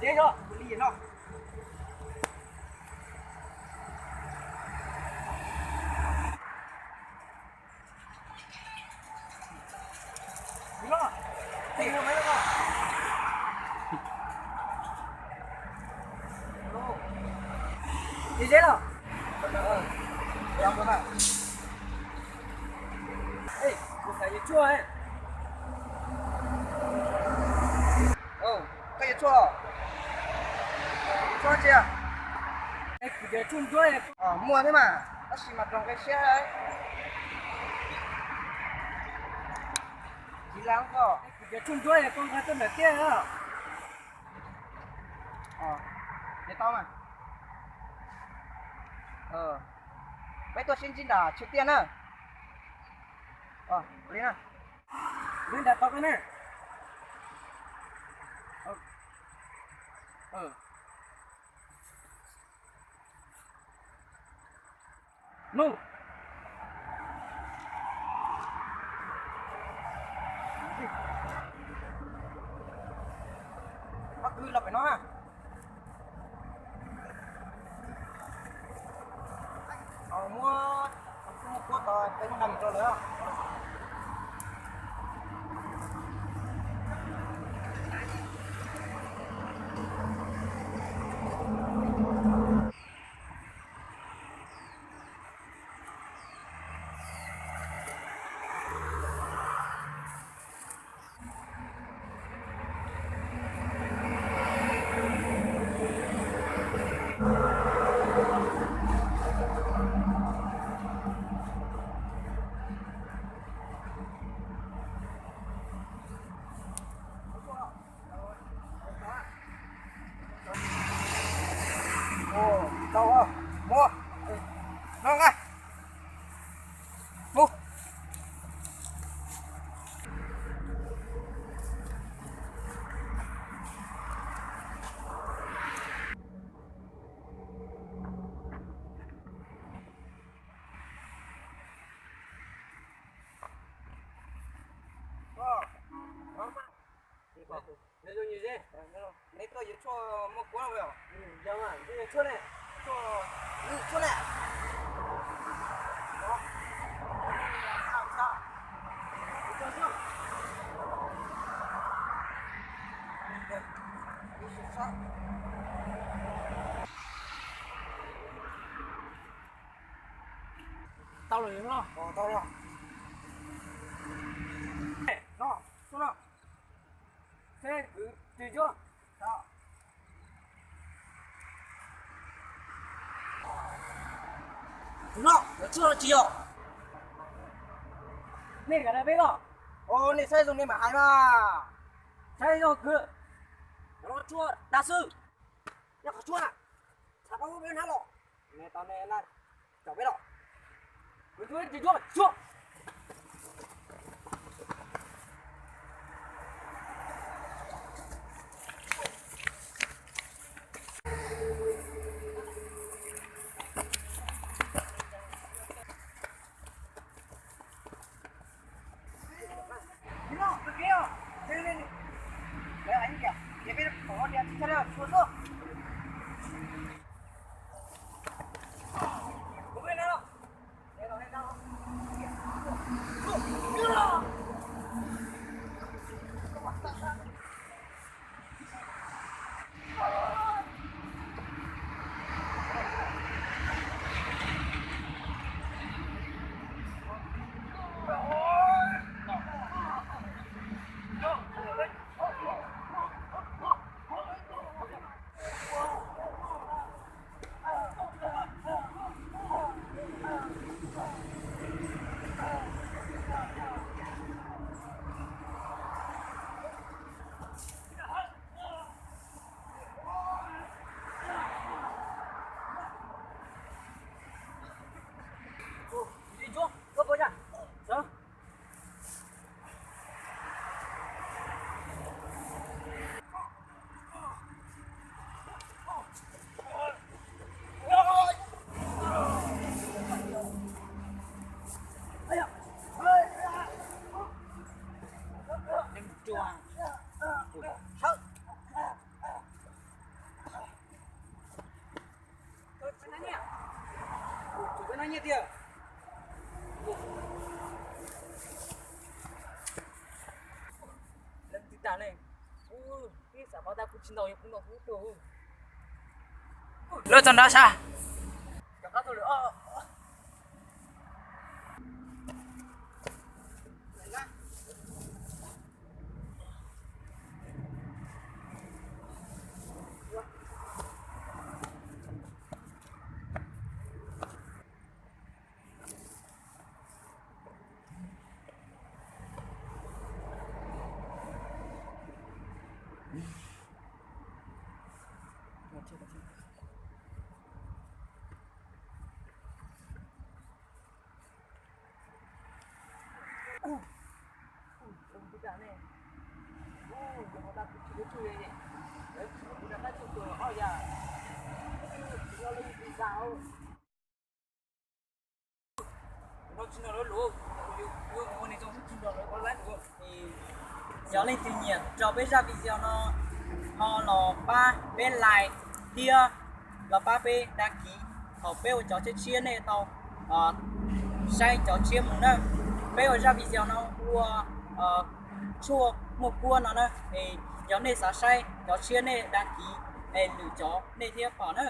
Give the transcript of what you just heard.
Deb zog, li no. Li no. Li no. Li deb los. Ej, kuv xav yuav tshuaj. Koj yuav tshuaj? Tshuaj tsi? Kuv yuav tshuaj ntsuab. Muaj thiab mas, tab sis mas rau nqe siab. Tsis lab koj. Kuv yuav tshuaj ntsuab, koj nqa tuaj ntawm tiaj. Tau mas. Peb tuaj sib ntsib nram tshav tiaj na. Li na. Li nram tau koj na. Nub. Koj kwv los pem no. Muab, muab kuab tau peb muab nqa mus rau lawv. Tau, muab no nqa mus. Neb tuaj yuav tshuaj muaj kuab los? Yog, yuav tshuaj ne. Tshuaj ne. Tau lawm los? Tau lawm. No, no. Seb kwv tsis cuab. Tus no, yuav tshuaj los tsis yog? Nej kam dag peb los? Os, nej saib zoo nej mam hais mas. Saib zoo kwv. Yuav los tshuaj dag xwb. Nyob qhov tshuaj na, txhav qhov peb hnab los. Nej tau nej na, caum peb los. Kwv tsis cuab, tshuaj. Tiag. Leej twg tas ne? Ub, ib xav paub tas kuv tsis ntaus, kuv ntaus kuv tus. Lawv txog nrad sas. Yog leej twg nyiam rau peb zaj video no, ho los pab peb like thiab los pab peb đăng ký, thaum peb ua cov tshiab tshiab nej tau saib cov tshiab mus na. Peb ua zaj video no ua tshuaj muaj kuab no na, es yog nej xav saib cov tshiab nej đăng ký, es lwm cov nej thiaj pom na.